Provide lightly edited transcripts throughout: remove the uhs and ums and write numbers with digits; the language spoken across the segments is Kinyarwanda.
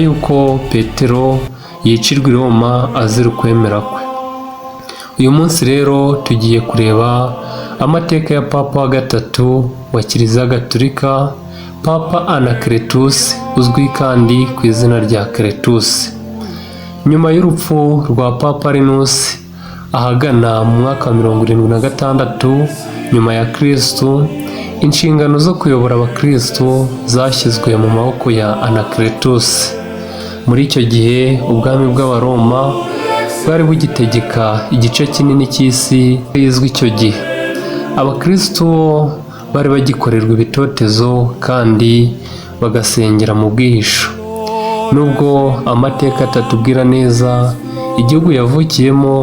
Y'uko Petero yicirwa i Roma azira ukwemera kwe. Uyu munsi rero tugiye kureba amateka ya Papa wa gatatu wa Kiliziya Gatolika, Papa Anacletus, uzwi kandi ku izina rya Cletus. Nyuma y'urupfu rwa Papa Linus ahagana mu mwaka wa 76 nyuma ya Kristu, inshingano zo kuyobora abakristu zashyizwe mu maboko ya Anacletus. Muri icyo gihe ubwami bw'Abaroma bwari bugitegeka igice kinini cy'isi izwi icyo gihe. Abakristu bo bari bagikorerwa ibitotezo kandi bagasengera mu bwihisho. Nubwo amateka atatubwira neza igihugu yavukiyemo,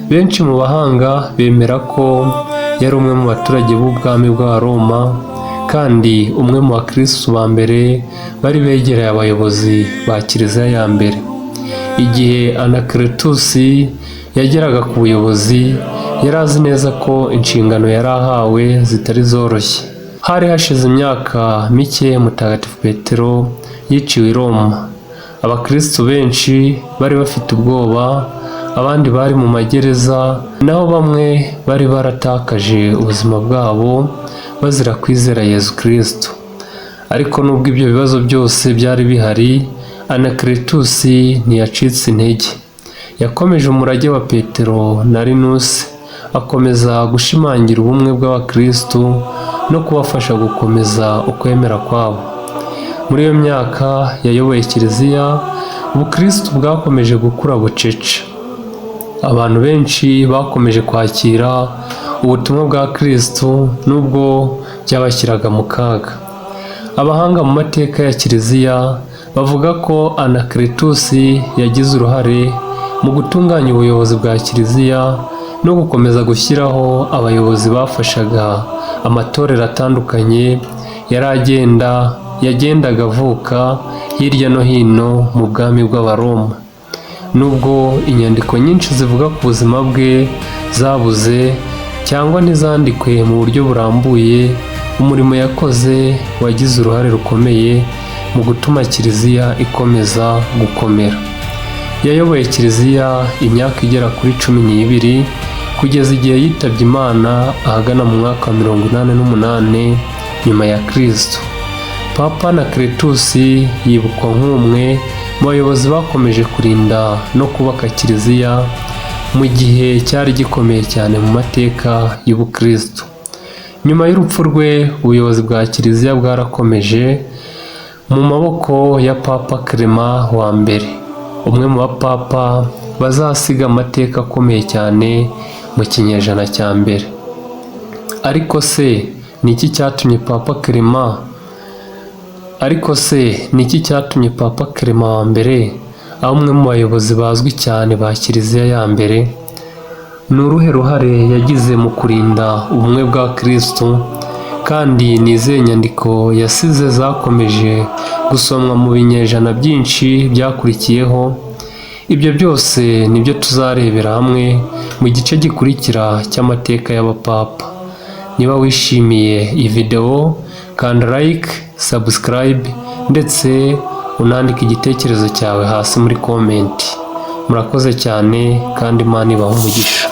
benshi mu bahanga bemera ko yari umwe mu baturage b'ubwami bw'Abaroma kandi umwe mu bakristu ba mbere bari begereye abayobozi ba Kiliziya ya mbere. Igihe Anacletus yageraga ku buyobozi, yari azi neza ko inshingano yari ahawe zitari zoroshye. Hari hashize imyaka mike Mutagatifu Petero yiciwe i Roma. Abakristu benshi bari bafite ubwoba, abandi bari mu magereza, naho bamwe bari baratakaje ubuzima bwabo bazira kwizera Yezu Kristo. Ariko nubwo ibyo bibazo byose byari bihari, Anacletus ntiyacitse intege. Yakomeje umurage wa Petero na Linus, akomeza gushimangira ubumwe bw'abakristu no kubafasha gukomeza ukwemera kwabo. Muri iyo myaka yayoboye Kiliziya, ubukristu bwakomeje gukura bucece. Abantu benshi bakomeje kwakira ubutumwa bwa Kristo nubwo byabashyiraga mu kaga. Abahanga mu mateka ya Kiliziya bavuga ko Anacletus yagize uruhare mu gutunganya ubuyobozi bwa Kiliziya no gukomeza gushyiraho abayobozi bafashaga amatorero atandukanye yari agenda yagendaga avuka hirya no hino mu bwami bw'Abaroma. Nubwo inyandiko nyinshi zivuga ku buzima bwe zabuze cyangwa ntizandikwe mu buryo burambuye, umurimo yakoze wagize uruhare rukomeye mu gutuma Kiliziya ikomeza gukomera. Yayoboye Kiliziya imyaka igera kuri 12 kugeza igihe yitabye Imana ahagana mu mwaka wa 88 nyuma ya Kristo. Papa Anacletus yibukwa nk'umwe mu bayobozi bakomeje kurinda no kubaka Kiliziya mu gihe cyari gikomeye cyane mu mateka y'ubukristo. Nyuma y'urupfu rwe, ubuyobozi bwa Kiliziya bwarakomeje mu maboko ya Papa Clement wa mbere, umwe mu bapapa bazasiga amateka akomeye cyane mu kinyejana cya mbere. Ariko se ni iki cyatumye Papa Clement Ariko se ni iki cyatumye Papa Clement wa mbere aba umwe mu bayobozi bazwi cyane ba Kiliziya ya mbere? Ni uruhe ruhare yagize mu kurinda ubumwe bwa Kristo? Kandi ni izihe nyandiko yasize zakomeje gusomwa mu binyejana byinshi byakurikiyeho? Ibyo byose nibyo tuzarebera hamwe mu gice gikurikira cy'amateka y'abapapa. Niba wishimiye iyi video, kanda like, subscribe ndetse unandike igitekerezo cyawe hasi muri comment. Murakoze cyane kandi Imana ibahe umugisha.